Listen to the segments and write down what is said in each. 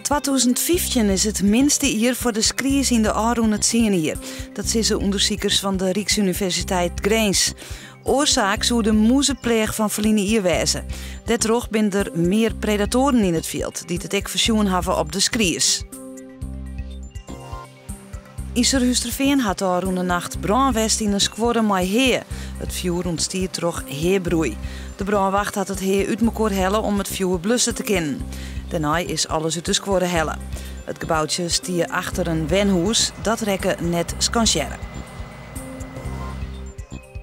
2015 is it minste jier foar de skries yn de ôfrûne tsien jier. Dat sizze ûndersikers fan de Ryksuniversiteit Grins. Oarsaak soe de mûzepleach fan ferline jier wêze. Dêrtroch binne der mear predatoaren yn it fjild, dy't it ek fersjoen hawwe op de skries. Yn Surhústerfean hat ôfrûne nacht brân west yn in skuorre mei hea. It fjoer ûntstie troch heabroei. De brânwacht hat it hea út mekoar helle om it fjoer blusse te kinnen. Dêrnei is alles út de skuorre helle. It geboutsje stie achter in wenhûs, dat rekke net skansearre.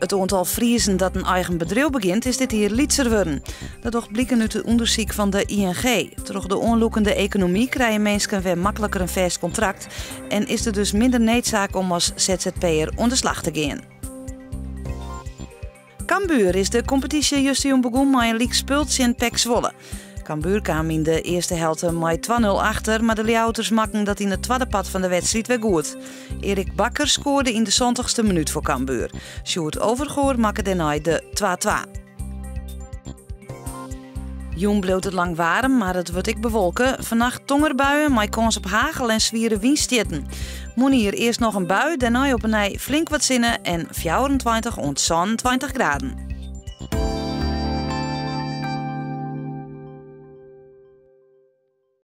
It oantal Friezen dat in eigen bedriuw begjint is dit jier lytser wurden. Dat docht bliken út it ûndersyk fan de ING. Troch de oanlûkende ekonomy krije minsken wer makliker in fêst kontrakt en is der dus minder needsaak om as ZZP'er oan de slach te gean. Cambuur is de kompetysje justerjûn begûn mei in lyk spul tsjin PEC Zwolle. Cambuur kaam yn de earste helte mei 2-0 achter, mar de Ljouwerters makken dat yn it twadde part fan de wedstriid wer goed. Erik Bakker skoarde yn de santichste minút foar Cambuur. Sjoerd Overgoor makke dêrnei de 2-2. Jûn bliuwt it lang waarm, mar it wurdt ek bewolke. Fannacht tongerbuien mei kâns op hagel en swiere wynstjitten. Moarnier earst noch in bui, dêrnei op 'e nij flink wat sinne en 24 oant 27 graden.